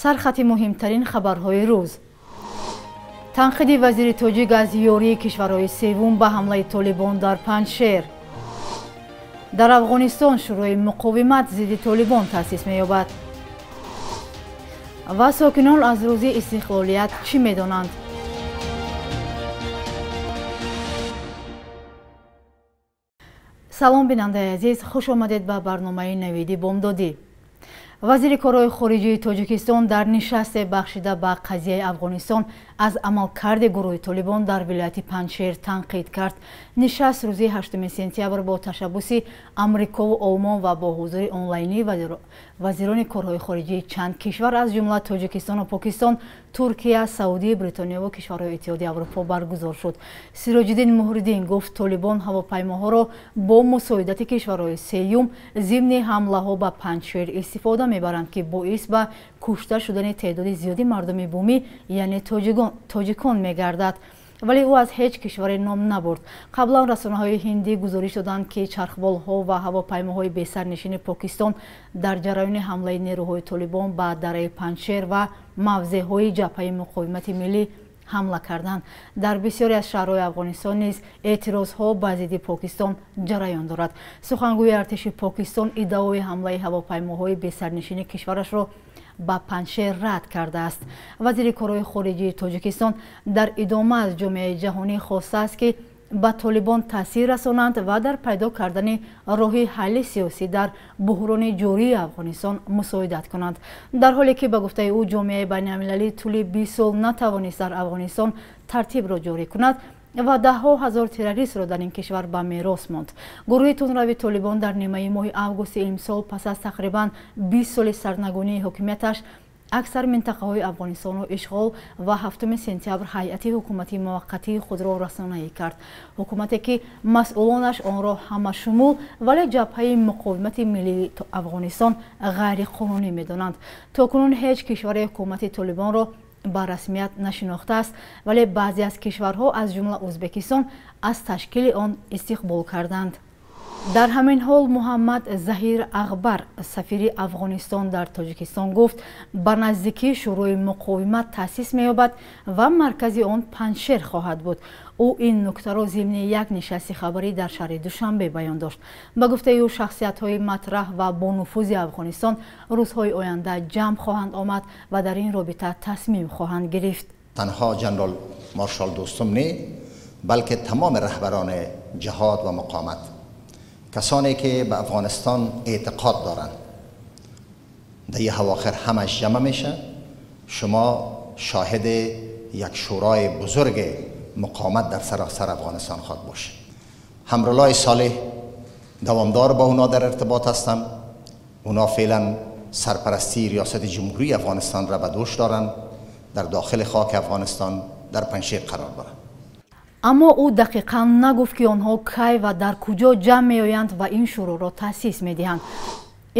Сархати муҳимтарин хабарҳои рӯз. Танқиди вазири тоҷик аз ёрии кишварҳои севум ба ҳамлаи Толибон дар Панҷшер. Дар Афғонистон Шӯрои муқовимат зидди Толибон таъсис меёбад. Ва сокинон аз рӯзи истиқлолият чӣ медонанд? Салом, бинандаи азиз, хуш омадед ба барномаи Навиди бомдодӣ. Вазири корҳои хориҷии Тоҷикистон дар нишасте бахшида ба қазияи Афғонистон аз амалкарди гурӯҳи Толибон дар вилояти Панҷшер танқид кард. Нишаст рӯзи 8 сентябр бо ташаббуси Амрикову Олмон ва бо ҳузури онлайнӣ вазирони корҳои хориҷии чанд кишвар, аз ҷумла Тоҷикистону Покистон, Туркия, Саудӣ, Бритонияву кишварҳои Иттиҳоди Аврупо баргузор шуд. Сироҷиддин Муҳриддин гуфт, Толибон ҳавопаймоҳоро бо мусоидати кишварҳои сеюм зимни ҳамлаҳо ба Панҷшер истифода мебаранд, ки боис ба кушта шудани теъдоди зиёди мардуми бумӣ, яъне тоҷикон мегардад. Вале ӯ аз ҳеҷ кишваре ном набурд. Қаблан расонаҳои ҳиндӣ гузориш доданд, ки чархболҳо ва ҳавопаймоҳои бесарнишини Покистон дар ҷараёни ҳамлаи нерӯҳои Толибон ба дараи Панҷшер ва мавзеъҳои ҷабҳаи муқовимати миллӣ ҳамла карданд. Дар бисёре аз шаҳрҳои Афғонистон низ эътирозҳо ба зидди Покистон ҷараён дорад. Сухангӯи артиши Покистон иддаои ҳамлаи ҳавопаймоҳои бесарнишини кишварашро ба Панҷшер рад кардааст. Вазири корҳои хориҷии Тоҷикистон дар идома аз ҷомеаи ҷаҳонӣ хостааст, ки ба Толибон таъсир расонанд ва дар пайдо кардани роҳи ҳалли сиёсӣ дар буҳрони ҷории Афғонистон мусоидат кунанд. Дар ҳоле ки ба гуфтаи ӯ ҷомеаи байналмилалӣ тӯли 20 сол натавонист дар Афғонистон тартибро ҷорӣ кунад ва даҳҳо ҳазор террористро дар ин кишвар ба мерос монд. Гурӯҳи тундрави Толибон дар нимаи моҳи августи имсол пас аз тақрибан 20 соли сарнагунии ҳокимияташ аксар минтақаҳои Афғонистонро ишғол ва 7 сентябр ҳайати ҳукумати муваққатии худро расонаӣ кард. Ҳукумате ки масъулонаш онро ҳамашумул, вале ҷабҳаи муқовимати миллии Афғонистон ғайриқонунӣ медонанд. То кунун ҳеҷ кишваре ҳукумати Толибонро ба расмият нашинохтааст, вале баъзе аз кишварҳо, аз ҷумла Ӯзбекистон, аз ташкили он истиқбол карданд. Дар ҳамин ҳол Муҳаммад Заҳир Ағбар, сафири Афғонистон дар Тоҷикистон, гуфт ба наздикии Шӯрои муқовимат таъсис меёбад ва маркази он Панҷшер хоҳад буд. Ӯ ин нуктаро зимни як нишасти хабарӣ дар шаҳри Душанбе баён дошт. Ба гуфтаи ӯ шахсиятҳои матраҳ ва бонуфузи Афғонистон рӯзҳои оянда ҷамъ хоҳанд омад ва дар ин робита тасмим хоҳанд гирифт. Танҳо ҷанрал маршал Дӯстум не, балки тамоми раҳбарони ҷиҳод ва муқомат, касоне ки ба Афғонистон эътиқод доранд, дар ин ҳавохир ҳамаш ҷамъ мешавад. Шумо шоҳиди як шӯрои бузурги муқомат дар саросар Афғонистон хоҳад бошед. Ҳамруллоҳи Солеҳ давомдор бо اونا дар иртибот ҳастам. اونا феълан сарпарастии риёсати ҷумҳурии Афғонистон را ба дӯш доранд, дар дохили хоки Афғонистон дар Панҷшер қарор доранд. Аммо ӯ дақиқан нагуфт, ки онҳо кай ва дар куҷо ҷамъ меоянд ва ин шӯроро таъсис медиҳанд.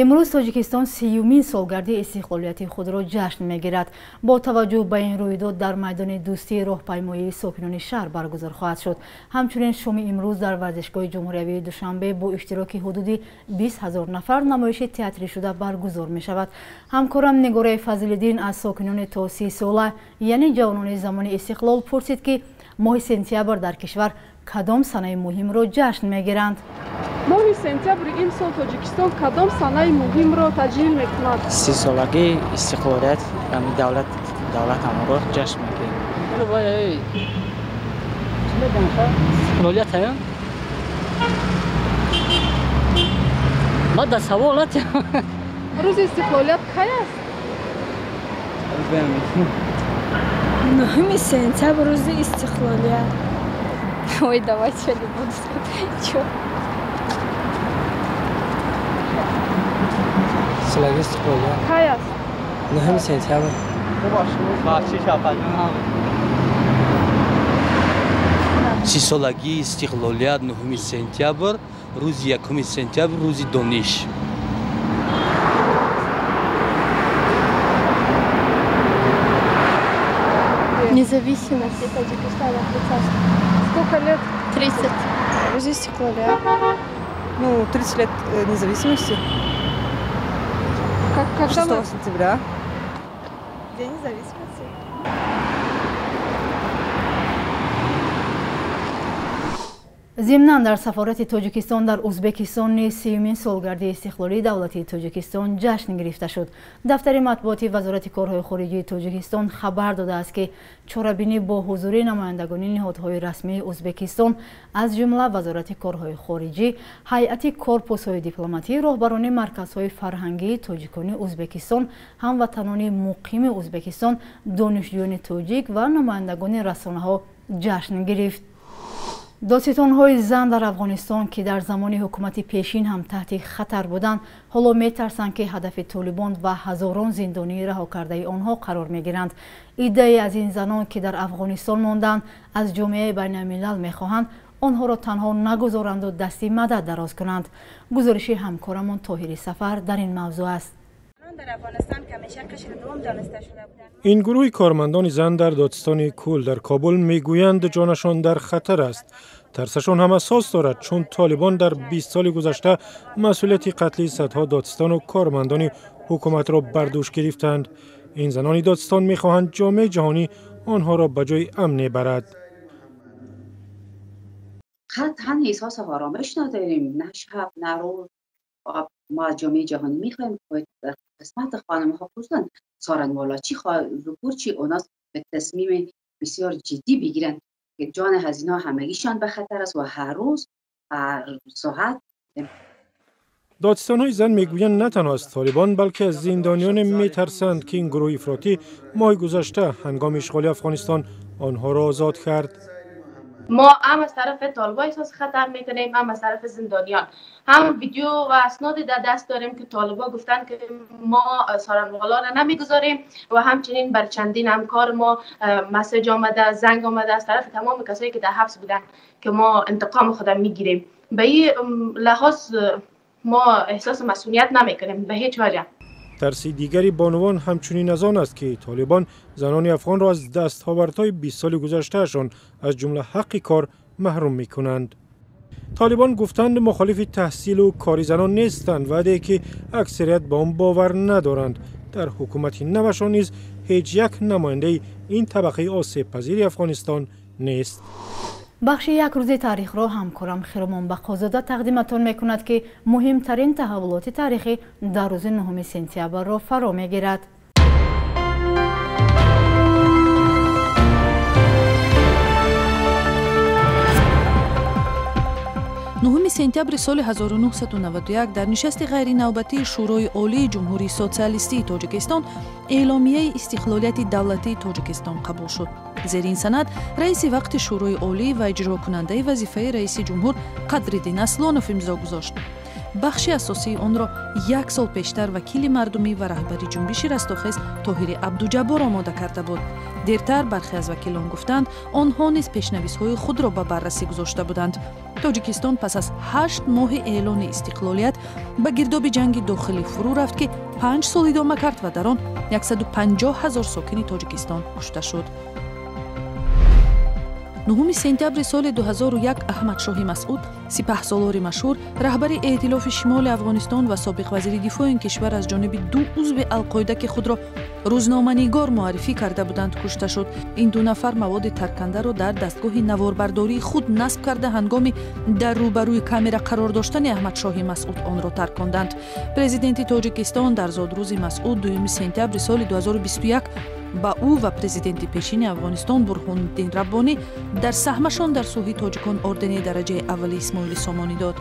Имрӯз Тоҷикистон 30-умин солгарди истиқлолияти худро ҷашн мегирад. Бо таваҷҷӯҳ ба ин рӯйдод дар майдони дӯстии роҳпаймоии сокинони шаҳр баргузор хоҳад шуд. Ҳамчунин шоми имрӯз дар варзишгоҳи ҷумҳуриявии Душанбе бо иштироки ҳудуди 20 ҳазор нафар намоиши театрӣ шуда баргузор мешавад. Ҳамкорам Нигораи Фазлиддин аз сокинони то 30 сола, яъне ҷавонони замони истиқлол, пурсид, ки моҳи сентябр дар кишвар кадом санаи муҳимро ҷашн мегиранд. Моҳи сентябри имсол Тоҷикистон кадом санаи муҳимро таҷлил мекунад? 30-солагии истиқлолият давлатамонро ҷашн мегирем. Истиқлолият ма дар савол Рӯзи истиқлолият кай аст? 9 сентябр рӯзи истиқлолият. Ой, давайте я не буду сказать. Солагии истиқлолият кай аст? 9 сентябр. 30-солагии истиқлолият 9 сентябр, рӯзи 1 сентябр, рӯзи дониш. Независимость Таджикистана. Сколько лет? 30. Рӯзи истиқлолият. Ну, 30 лет независимости. Как, 6 сентября. День независимости. Зимнан дар сафорати Тоҷикистон дар Узбекистон низ 30-умин солгарди истиқлолии давлатии Тоҷикистон ҷашн гирифта шуд. Дафтари матбуоти Вазорати корҳои хориҷии Тоҷикистон хабар додааст, ки чорабинӣ бо ҳузури намояндагони ниҳодҳои расмии Узбекистон, аз ҷумла Вазорати корҳои хориҷӣ, ҳайати корпусҳои дипломатӣ, роҳбарони марказҳои фарҳангии тоҷикони Узбекистон, ҳамватанони муқими Узбекистон, донишҷӯёни тоҷик ва намояндагони расонаҳо ҷашн гирифт. Додситонҳои зан дар Афғонистон, ки дар замони ҳукумати пешин ҳам таҳти хатар буданд, ҳоло метарсанд, ки ҳадафи толибон ва ҳазорон зиндонии раҳокардаи онҳо қарор мегиранд. Иддае аз ин занон, ки дар Афғонистон монданд, аз ҷомеаи байналмилал мехоҳанд онҳоро танҳо нагузоранду дасти мадад дароз кунанд. Гузориши ҳамкорамон Тоҳири Сафар дар ин мавзӯъ аст. Ин гурӯҳи кормандони зан дар додситони Кул дар Кобул мегӯянд, ҷонашон дар хатар аст. Тарсашон ҳам асос дорад, чун толибон дар 20 соли гузашта масъулияти қатли садҳо додситону кормандони ҳукуматро бар дӯш гирифтанд. Ин занони додситон мехоҳанд ҷомеаи ҷаҳонӣ онҳоро ба ҷои амне барад. Қатъан эҳсоси оромиш надорем, на шаб на рӯз. ما از جامعه جهانی میخوایم در قسمت خانم ها خصوصا سارنوالا چی ذکور چی اوناست به تصمیم بسیار جدی بگیرن که جان هزینه همگیشان به خطر است و هر روز هر ساعت. دادستان‌های زن میگویند نه تنها از طالبان بلکه از زندانیان میترسند که این گروه افراطی ماه گذشته هنگام اشغال افغانستان آنها را آزاد کرد. ما هم از طرف طالبان احساس خطر میکنیم، هم از طرف زندانیان. هم ویدیو و اسناد در دست داریم که طالبان گفتن که ما سارنوالا را نمیگذاریم و همچنین بر چندین همکار ما مسیج آمده، زنگ آمده از طرف تمام کسایی که در حبس بودن که ما انتقام خود میگیریم. به این لحاظ ما احساس مسئولیت نمیکنیم به هیچ وجه. ترسی دیگری بانوان همچنین از آن است که طالبان زنان افغان را از دستاوردهای 20 سال گذشتهشان از جمله حق کار محروم میکنند. طالبان گفتند مخالف تحصیل و کاری زنان نیستند، وعده که اکثریت به آن باور ندارند. در حکومت نوشان نیز هیچ یک نماینده این طبقه آسیب پذیر افغانستان نیست. بخش یک روز تاریخ را همکارم خیرمان بقازاده تقدیمتان میکند که مهمترین تحولات تاریخی در روز 9 سپتامبر را فرا میگیرد. 9 сентябри соли 1991 дар нишасти ғайринавбатии Шӯрои Олии Ҷумҳурии Социалистии Тоҷикистон эъломияи истиқлолияти давлатии Тоҷикистон қабул шуд. Зери ин санад раиси вақти Шӯрои Олӣ ва иҷрокунандаи вазифаи раиси ҷумҳур Қадриддин Аслонов имзо гузошт. Бахши асосии онро як сол пештар вакили мардумӣ ва раҳбари ҷунбиши растохез Тоҳири Абдуҷаббор омода карда буд. Дертар бархе аз вакилон гуфтанд, онҳо низ пешнависҳои худро ба баррасӣ гузошта буданд. Тоҷикистон пас аз 8 моҳи эълони истиқлолият ба гирдоби ҷанги дохилӣ фурӯ рафт, ки 5 сол идома кард ва дар он 150 ҳазор сокини Тоҷикистон кушта шуд. 9 сентябри соли 2001 Аҳмадшоҳи Масъуд, сипаҳсолори машҳур, раҳбари эътилофи шимоли Афғонистон ва собиқ вазири дифои ин кишвар аз ҷониби ду узви Алқоида, ки худро рӯзноманигор муаррифӣ карда буданд, кушта шуд. Ин ду нафар маводи таркандаро дар дастгоҳи наворбардории худ насб карда, ҳангоми дар рӯбарӯи камера қарор доштани Аҳмадшоҳи Масъуд онро тарконданд. Президенти Тоҷикистон дар зодрӯзи Масъуд 2 сентябри соли 2021 ба ӯ ва президенти пешини Афғонистон Бурҳониддин Раббонӣ дар саҳмашон дар сулҳи тоҷикон ордени дараҷаи аввали Исмоили Сомонӣ дод.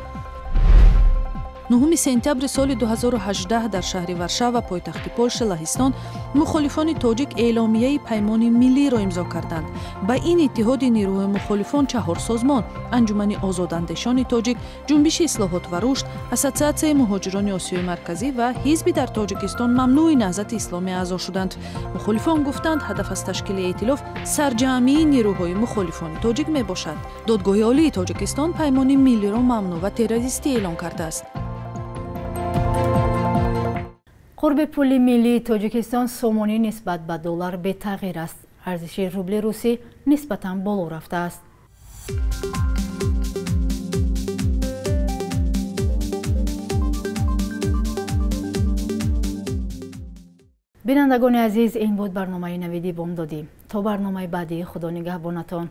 9 сентябри соли 2018 дар шаҳри Варшава, пойтахти Полша, Лаҳистон, мухолифони тоҷик эъломияи паймони миллиро имзо карданд. Ба ин иттиҳоди нерӯҳои мухолифон 4 созмон: Анҷумани озодандешони тоҷик, Ҷунбиши ислоҳот ва рушд, Ассотсиатсияи муҳоҷирони Осиёи Марказӣ ва ҳизби дар Тоҷикистон мамнӯи Наҳзати исломӣ аъзо шуданд. Мухолифон гуфтанд, ҳадаф аз ташкили эътилоф сарҷамъии нерӯҳои мухолифони тоҷик мебошад. Додгоҳи Олии Тоҷикистон паймони миллиро мамнӯъ ва террористӣ эълон кардааст. Қурби пули миллии Тоҷикистон сомонӣ нисбат ба доллар бетағйир аст. Арзиши рубли русӣ нисбатан боло рафтааст. Бинандагони азиз, ин буд барномаи Навиди бомдодӣ. То барномаи баъдӣ, Худо нигаҳбонатон.